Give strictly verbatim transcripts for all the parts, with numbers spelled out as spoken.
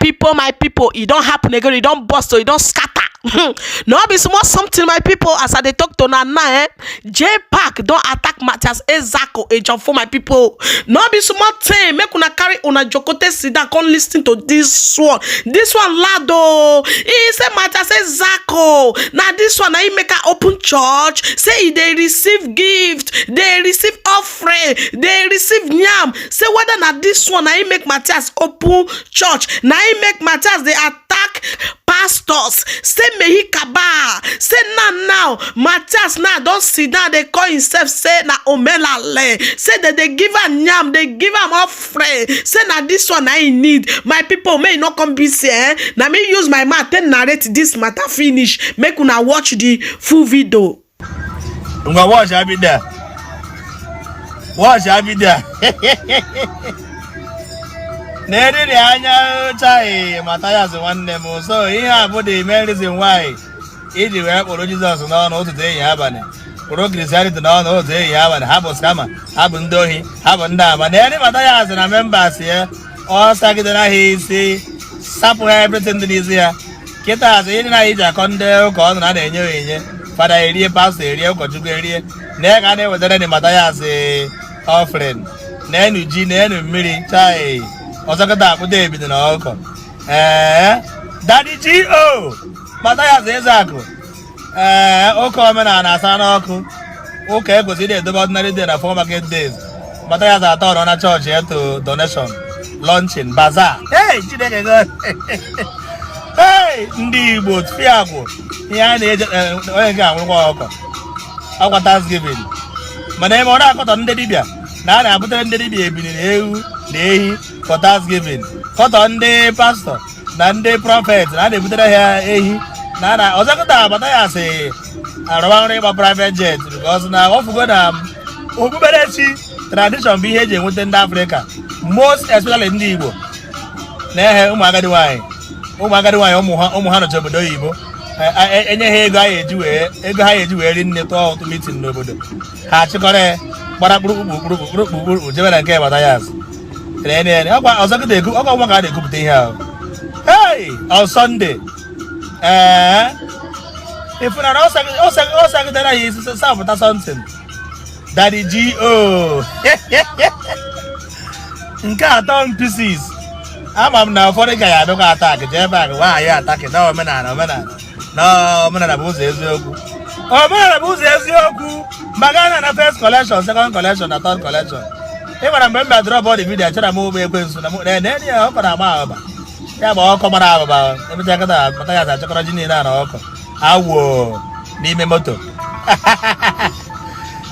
People, my people, e don happen again, e don burst o, e don scatter. No be small something, my people. As I dey talk to una now, eh, J Park don attack Matthias Ezeaku, Ejofo, my people. No be small thing. Make una carry una jokote sit down, come listen to this one. This one loud o. He say Matthias Ezeaku, na this one na him make am open church. Say he dey receive gift, dey receive offering, dey receive yam. Say whether na this one na him make Matthias open church, na him make Matthias dey attack pastors. Say may he kaba. Say now, now Matthias now don sit down, dey call himself say na Omelale. Say dem dey give am yam, dey give am offering. Say na this one na he need. My people, may e no come be say, eh, na me use my mouth take narrate this matter finish. Make una watch the full video. Ngwa, watch abi there. Watch abi there. Na-eriri anya ụcha, ee, Matthias nwanne m. So ihe a bụ the main reason why iji wee kpụrụ Jizọs n'ọnụ ụtụtụ, ehihie, abalị, kpụrụ Christianity n'ọnụ ụtụtụ, ehihie, abalị. Ha bụ scammer, ha bụ ndị ohi, ha bụ ndị ama. Na-eri Matthias na members ya, ọ sagidere ha isi, sapụ ha everything dị n'isi ya. Kịta, asị ihe dị na iji akọ ndị ụka ọnụ na a na-enye onyinye, fada erie, pastọ erie, ụkọchukwu erie, na ya ka a na-ewetara ndị Matthias, ee, offering. Na-enu ji, na-enu mmiri, chai. Ọzọ kịta, akpụta ebido na ọkụkọ. Ee, Daddy G O, Matthias Ezeaku. Ee, ụka omenala asa n'ọkụ. Ụka ekwesịrị ịdị edobe ordinary day na four market days. Matthias atọ nọ na chọọchị ya to donation, launching, bazaar. Hey, Chineke God. Hey, ndị Igbo, fiagwụ. Ihe a na-eje, eh, onye nke a nwụrụkwa ọkụkọ. Ọkwa Thanksgiving. Mana ebe ọ na-akọtọ ndị dibịa, na a na-abụtara ndị dibịa ebiri na ewu na ehi for Thanksgiving. Kọtọ ndị pastọ na ndị prọfet, na a na-ebutere ha ehi. Na, na, ọzọ kịta, Matthias arụwa ọrụ ịgba private jet, because na ọ fụgo na okpukperechi, tradition bụ ihe eji enweta ndị Afrịka, most especially ndị Igbo. Na-ehe ụmụ agadi nwaanyị, ụmụ agadi nwaanyị, ụmụ ha, ụmụ ha nọcha obodo oyibo. E, e, enye ha ego ha eji wee, ego ha eji wee ri nne, tụọ ụtụ meeting n'obodo. Ha achịkọrọ ya, gbara kpụrụkpụ, kpụrụkpụ, kpụrụkpụ, kpụrụkpụ, jebe na nke Matthias. Tere ene ene. Ọkwa ọzọ kịta ekwu, ọkwa nwa ka a na-ekwupụta ihe ahụ. Hey, on Sunday. Ee. Ị fụnara ọ sagị-, ọ sagị-, ọ sagidere ya isi, sa-, sapụta something. Daddy G O. Nke a turn pieces. Ama m na ụfọdụ ga ya abịakwa attack, jee ebe a, wa ya attack, na omenala, omenala. Na omenala bụ ụzọ eziokwu. Omenala bụ ụzọ eziokwu. Maka na na first collection, second collection, na third collection. Ị mara mgbe m bịa drop all the video, achọrọ m ụgbọ ekwensu na mụ, na, na, na, ọ kọrọ ama ahụ ba. Ya bụ ọkọ mara abụba, emechaa kịta, Matthias achọkọrọ ji niile a na ọkụ. Awo, n'ime moto.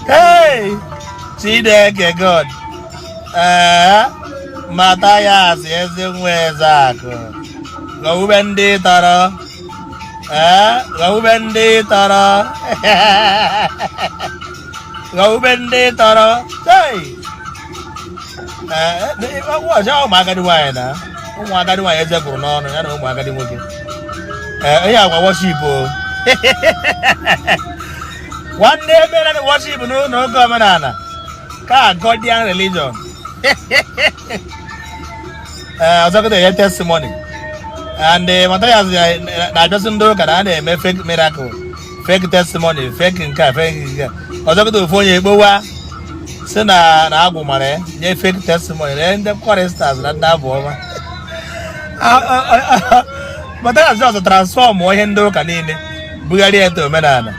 Hey, Chineke God. Ee, Matthias Ezenwa Ezeaku. Gọwube ndị tọrọ. Ee, gọwube ndị tọrọ. Gọwube ndị tọrọ. Hey! Ee, e, e, ọ, ọ, ọ, ụmụ agadi nwaanyị na, ụmụ agadi nwaanyị eze kwuru n'ọnụ ya na ụmụ agadi nwoke. Ee, onye agwa worship o. Nwanne, emere na worship n'ụlọ oge omenala. Ka Godian religion. Ee, ọzọ kịta enye testimony. And, eh, Matthias ya, na-, na-abịasị ndị ụka na a na-eme fake miracle, fake testimony, fake nke a, fake nke a. Ọzọ kịta ofu onye ekpowa, sị na, na agwụ mara ya, nye fake testimony, na ndị choristers na ndị abụ ọma. A, a, a, a, Matthias just transform ihe ndị ụka niile, bugharịa eto omenala,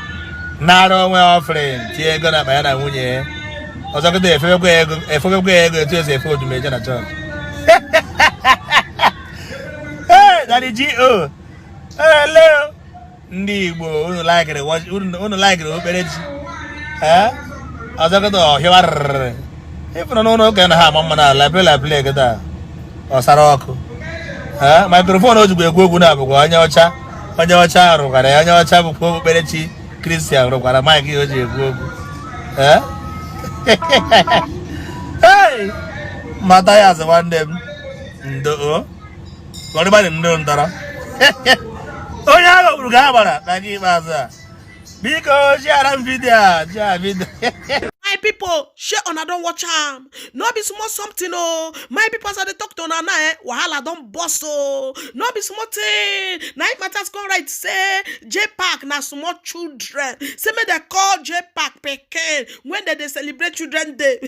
nara onwe offering, tie ego na akpa ya na nwunye ya. Ọzọ kịta efebekwa ya ego, efebekwa ya ego etu esi efe odumeje na chọọchị. Hey, Daddy G O. Hello. Ndị Igbo, unu likere, unu, unu likere okpukperechi. Eh? Ọzọ kịta ọhịwarịrị. Ị fụrụ n'ụlọ ụka na ha ama mma na lapele lapele kịta. Ọ sara ọkụ. Eh? Microphone o jikwa ekwu okwu na bụkwa onye ọcha. Onye ọcha rụkwara ya, onye ọcha bụkwa okpukperechi Christian rụkwara mic ya o ji ekwu okwu. Eh? Hey! Matthias nwanne m. Ndo o. Kọrịba dị ndị ntọrọ. Onye agha gburu ka a gbara na nke ikpeazụ a. Biko, share m video a, share video. My people, shey una don watch am? No be small something o. My people, as I dey talk to una now, eh, wahala don burst o. No be small thing. Na im Matthias come write say J Park na small children. Say make dem call J Park pikin when dem dey celebrate children day.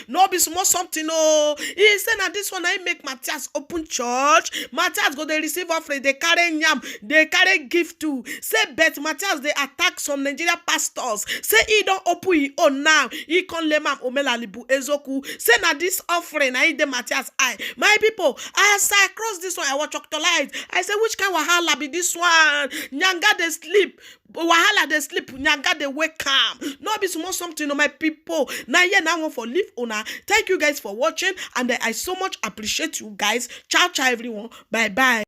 No be small something o. He say na this one na im make Matthias open church. Matthias go dey receive offering, dey carry yam, dey carry gift too. Say but Matthias dey attack some Nigeria pastors. Say he don open him own now. He come lame am omelalibu ezoku. Say na this offering na him dey Matthias eye. My people, as I cross this one, I watch Octolite. I say which kind wahala be this one? Nyanga dey sleep. Wahala dey sleep, nyanga dey wake am. No be small something o, my people. Na here na one for leave una. Thank you guys for watching, and I so much appreciate you guys. Ciao, ciao, everyone. Bye bye.